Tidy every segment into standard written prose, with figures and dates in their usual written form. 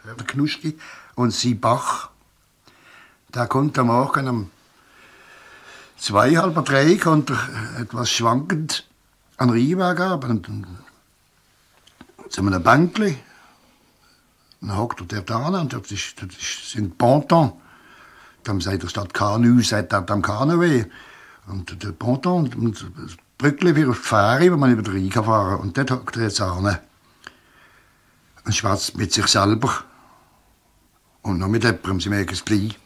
der Knuschki. Und sie Bach, der konnte am Morgen um 2, halb 3, konnte er etwas schwankend an den Rheinweg gehen, zu einem Bänkli. Dann hockt er dort an, und das sind Ponton. Dann sagt er, statt Kanu, sagt er am Kanaway. Und der Ponton, und das Brückli wie auf die Fähre, wo man über den Rhein fahren kann. Und dort hockt er jetzt an. Und schwätzt mit sich selber. Und noch mit jemandem, sie merken es gleich.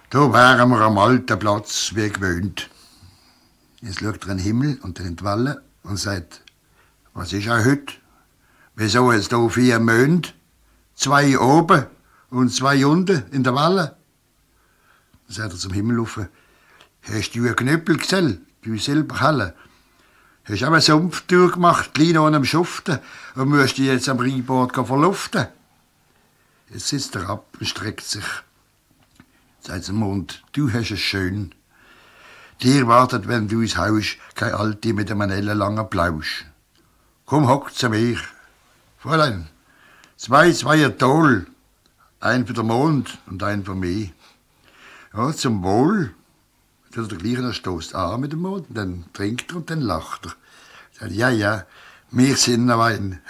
Da wären wir am alten Platz, wie gewöhnt. Jetzt schaut er in den Himmel und dann in die Welle und sagt, was ist auch heute? Wieso jetzt hier 4 Monde? 2 oben und 2 unten in der Welle? Dann sagt er zum Himmel rauf, hast du einen Knüppel gesehen, du Silberhelle? Hast du auch eine Sumpftür gemacht, klein an einem Schuften, und musst dich jetzt am Rheinbord verluften? Jetzt sitzt er ab und streckt sich. Sagt zum Mond, du hast es schön. Dir wartet, wenn du ins Haus, kein Alte mit einem ellenlangen Plausch. Komm, hock zu mir. Fräulein, 2 Zweier Toll, ein für den Mond und ein für mich. Ja, zum Wohl. Dann der Gleiche stoßt an mit dem Mond, dann trinkt er und dann lacht er. Sagt, ja, wir sind noch ein,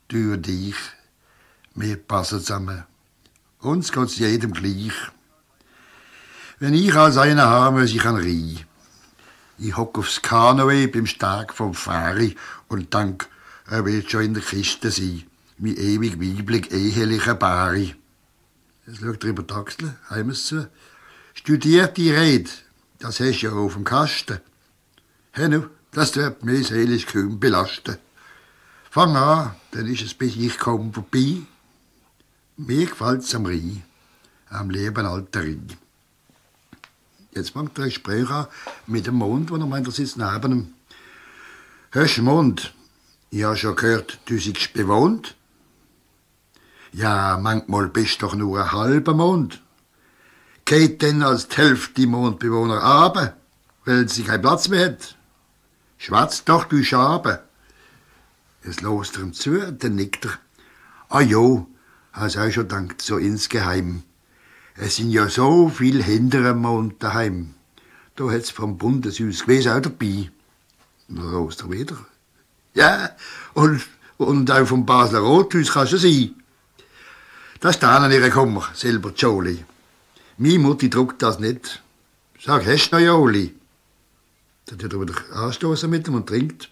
du und ich. Wir passen zusammen. Uns geht's jedem gleich. Wenn ich als einer habe, muss ich an Rhein. Ich hock aufs Kanaway beim Steg vom Fähri und denk, er wird schon in der Kiste sein. Mein ewig weiblich ehelicher Bari. Jetzt schaut er über die Achsel, heimers zu. Studiert die Rede, das hast du ja auf dem Kasten. Nu, das tut mich seelisch kaum belasten. Fang an, dann ist es bis ich komm vorbei. Mir gefällt's am Rhein, am lieben alten Rhein. Jetzt fängt er ein Gespräch an mit dem Mond, wo er meint, er sitzt neben ihm. Hörst du, Mond, ich habe schon gehört, du seist bewohnt. Ja, manchmal bist du doch nur ein halber Mond. Geht denn als die Hälfte die Mondbewohner runter, weil sie keinen Platz mehr hat? Schwatz doch, du Schabe. Jetzt lost er ihm zu und dann nickt er. Ah jo, hast auch schon gedacht, so insgeheim. Es sind ja so viel hinter dem Mond daheim. Da hat's vom Bundeshaus gewesen auch dabei. Dann lost er wieder. Ja, und auch vom Basler Rothaus kannst du sein. Da stehen ihre Kummer, selber Jolie. Meine Mutti druckt das nicht. Sag, hast du noch Joli? Dann tut er wieder anstoßen mit ihm und trinkt.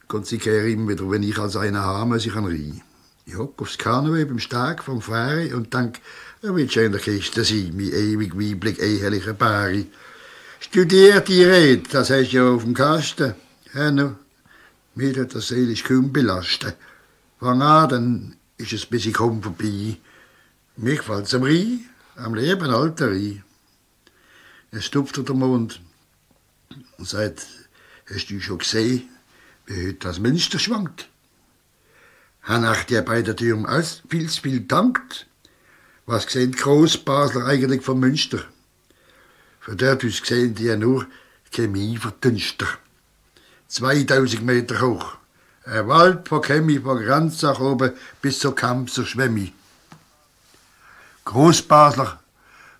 Kommt sie kehren ihm wieder, wenn ich als einer habe, muss ich an Rhein. Ich hock aufs Kanaway beim Steg vom Fähri und denk, er wird schon in der Kiste sein, mein ewig weiblich ehelicher Bari. Studiert die Rede, das hast du ja auf dem Kasten. Ja, nu, mir tut das seelisch kaum belasten. Fang an, dann ist es bis ich komm vorbei. Mir gefällt's am Rhein, am lieben alten Rhein. Es tupft der Mond und sagt, hast du schon gesehen, wie heute das Münster schwankt? Hanach dir bei der Tür alles viel dankt. Was sehen die Grossbasler eigentlich vom Münster? Von dort aus sehen die ja nur Chemieverdünster. 2000 Meter hoch. Ein Wald von Chemie von Grenzach oben bis zur Kampser Schwemmi. Grossbasler,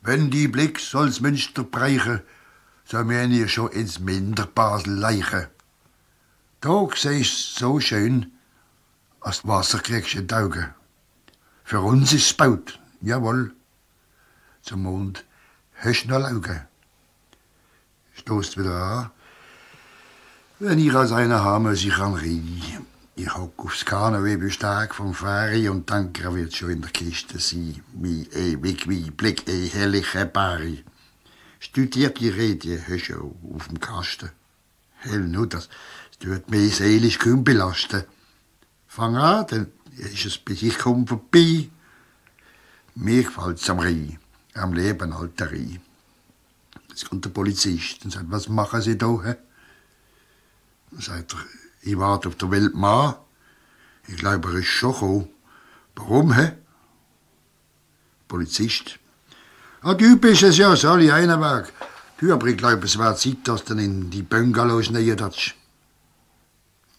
wenn die Blick soll's Münster breichen, so müssen ihr schon ins Minderbasel leichen. Da siehst so schön, als Wasser kriegst in die Augen. Für uns ist's baut, jawohl. Zum Mond hast du noch Augen. Stoßt wieder an. Wenn ich als einer habe, muss ich an Rhein. Ich hock aufs Kanaway beim Steg vom Fähri und denke, er wird schon in der Kiste sein. Mein ewig weiblich ehelicher Bari. Studiert die Rede, hast du auf dem Kasten. Hell nur, das tut mich seelisch kaum belasten. Fang an, dann ist es bis ich komm vorbei. Mir gefällt's am Rhein, am lieben alten Rhein. Jetzt kommt der Polizist und sagt, was machen Sie da? He? Dann sagt er, ich warte auf den Weltmann. Ich glaube, er ist schon gekommen. Warum, he? Polizist. Ah, du bist es ja, soll ich einen Weg. Du, aber ich glaube, es wäre Zeit, dass du in die Bungalows näher darfst.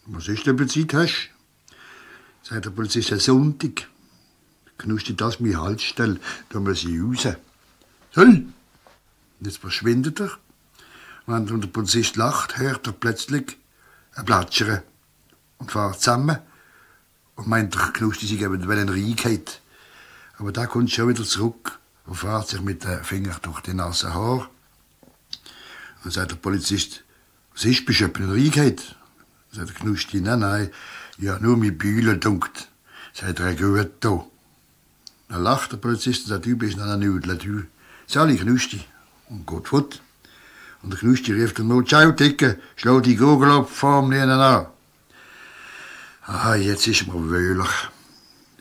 Was ist denn für Zeit hast? Sagt der Polizist, Sonntag. Knusti, das meine Halsstelle, da muss ich raus. Soll! Jetzt verschwindet er. Wenn der Polizist lacht, hört er plötzlich ein Platschern und fährt zusammen und meint, der Knusti sei eben reingehauen. Aber da kommt schon wieder zurück und fährt sich mit den Fingern durch die nassen Haare. Dann sagt der Polizist, was ist, bist du etwa reingehauen? Dann sagt der Knusti, nein, ja, nur mit Bühlen dunkt. Sagt er, gut da. Dann lacht der Polizist und sagt, du bist noch ein Nudel, du. Sag ich, Knusti. Und geht fort. Und der Knusti rief dann nur, ciao, Dicke, schlau die Gurgel ab, fahr mir einen an. Ah, jetzt ist mir wöhler.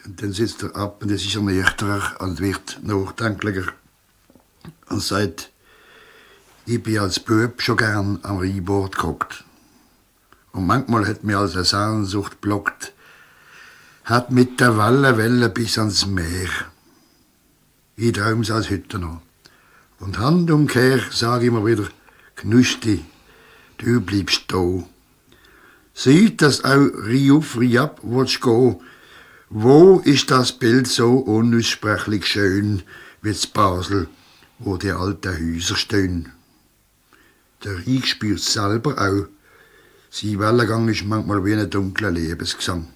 Und dann sitzt er ab und es ist er nüchterner und wird nachdenklicher. Und sagt, ich bin als Bub schon gern am Rheinbord gehockt. Und manchmal hat mir als eine Sehnsucht blockt, hat mit der Welle bis ans Meer. Ich träum's als heute noch. Und handumkehr sag ich mir wieder, Knusti, du bleibst da. Sieht, dass auch Rieuf, Riab willst gehen. Wo ist das Bild so unaussprechlich schön wie in Basel, wo die alten Häuser stehen? Der Rhein spürt selber auch. Sein Wellengang ist manchmal wie ein dunkler Lebensgesang.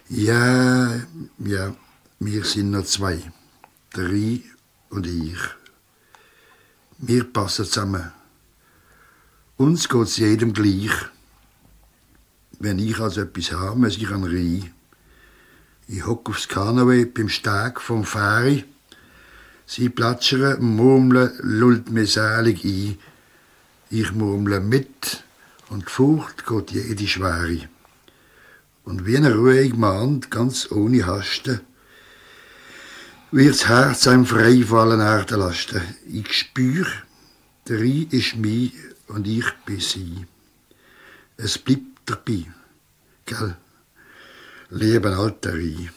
Ja, wir sind noch zwei, der Rhein und ich. Wir passen zusammen. Uns geht's jedem gleich. Wenn ich also etwas habe, muss ich an den Rhein. Ich hocke aufs Kanaway beim Steg vom Ferry. Sie plätschern, murmeln, lullt mir selig ein. Ich murmle mit und die Furcht geht jede Schwere. Und wie ein ruhig Mann, ganz ohne Hasten, wird das Herz einem frei fallen nach der Lasten. Ich spüre, der Rhein ist mein und ich bin sie. Es bleibt dabei, gell? Leben alter Rhein.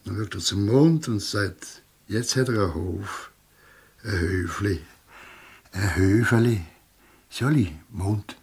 Dann schaut er zum Mond und sagt, jetzt hat er einen Hof, ein Höfli. Ein Höfeli. Soll ich, Mond?